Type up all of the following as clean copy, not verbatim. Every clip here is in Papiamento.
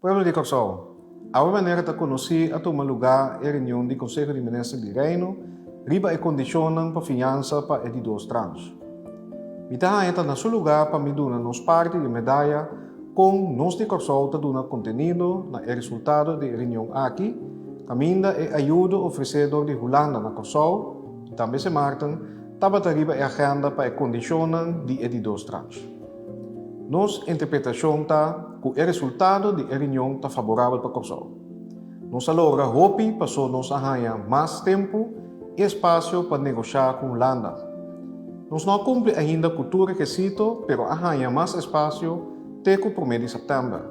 Pueblo di Kòrsou, awe manera ta konosí a tuma lugá e reunion di Konseho di Minister di Reino riba e kondishonnan pa fiansa pa e di dos transh. Mi ta haña ta na su lugá pa mi duna nos parti di medaya kon nos di Kòrsou ta duna kontenido na e resultado di e reunion aki, kaminda e ayudo ofresé dor di Hulanda na Kòrsou i tambe Sint Maarten tabata riba e agenda pa e kondishonnan di e di dos transh. Nos interpretashon ta ku e resultado di e reunion ta faborabel pa Kòrsou. Nos a logra hopi paso nos a haña mas tempu i espasio pa negoshá ku Hulanda. Nos no a kumpli ainda ku tur rekesito pero a haña mas espasio te ku promé di sèptèmber.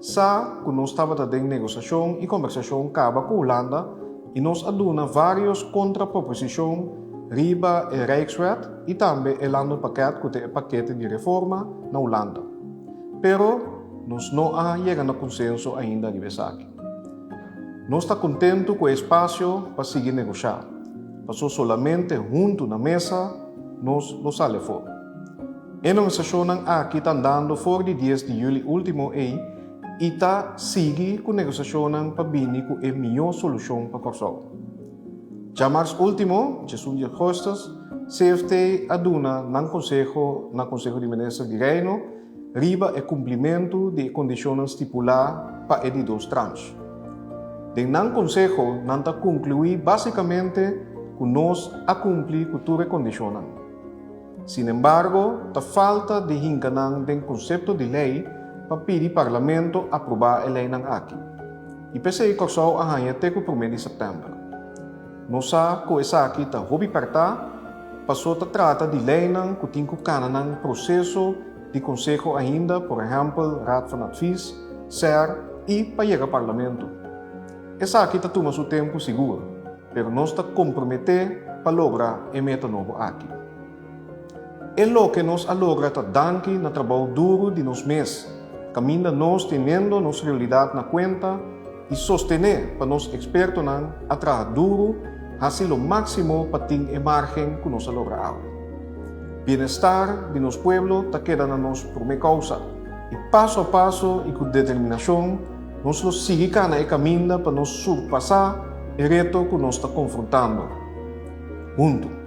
Sa ku nos tabata den negosiashon i kombersashon kaba ku Hulanda i nos a duna vários kontraproposishon riba e Rijkswet i tambe e Landenpakket ku ta e pakete di reforma na Hulanda. Pero nos no a yega na konsenso ainda riba esaki. Nos ta kontentu ku e espasio pa sigui negoshá, paso solamente huntu na mesa nos lo sali afó. E negosiashonnan aki ta andando for di dies di juli último ei i ta sigui ku negosiashonnan pa bini ku e mihó solushon pa Kòrsou. Djamars último, djesun di ougùstùs, CFT a duna nan konseho na Konseho di Minister di Reino riba e kumplimentu di e kondishonnan stipulá pa e di dos transh. Den nan konseho nan ta konkluí básikamente ku nos a kumpli ku tur e kondishonnan. Sinembargo, ta falta di hinka nan den konsepto di lei pa pidi Parlamento aprobá e leinan aki. I p'esei Kòrsou a haña te ku promé di sèptèmber. Nos sa ku esaki ta hopi pèrtá pasó ta trata di leinan ku tin ku kana nan proseso di konseho ainda, por ehèmpel Raad van Advies, ser i pa yega Parlamento. Esaki ta tuma su tempu sigur, pero nos ta komprometé pa logra e meta nobo aki. E loke nos a logra ta danki na trabou duru di nos mes, kaminda nos teniendo nos realidat na kuenta i sostené pa nos ekspertonan a traha duru hasi lo máksimo pa tin e márgen ku nos a logra awe. Bienestar di nos pueblo ta keda na nos promé kousa i paso a paso i ku determinashon nos lo sigui kana e kaminda pa nos surpasá e reto ku nos ta konfrontando huntu.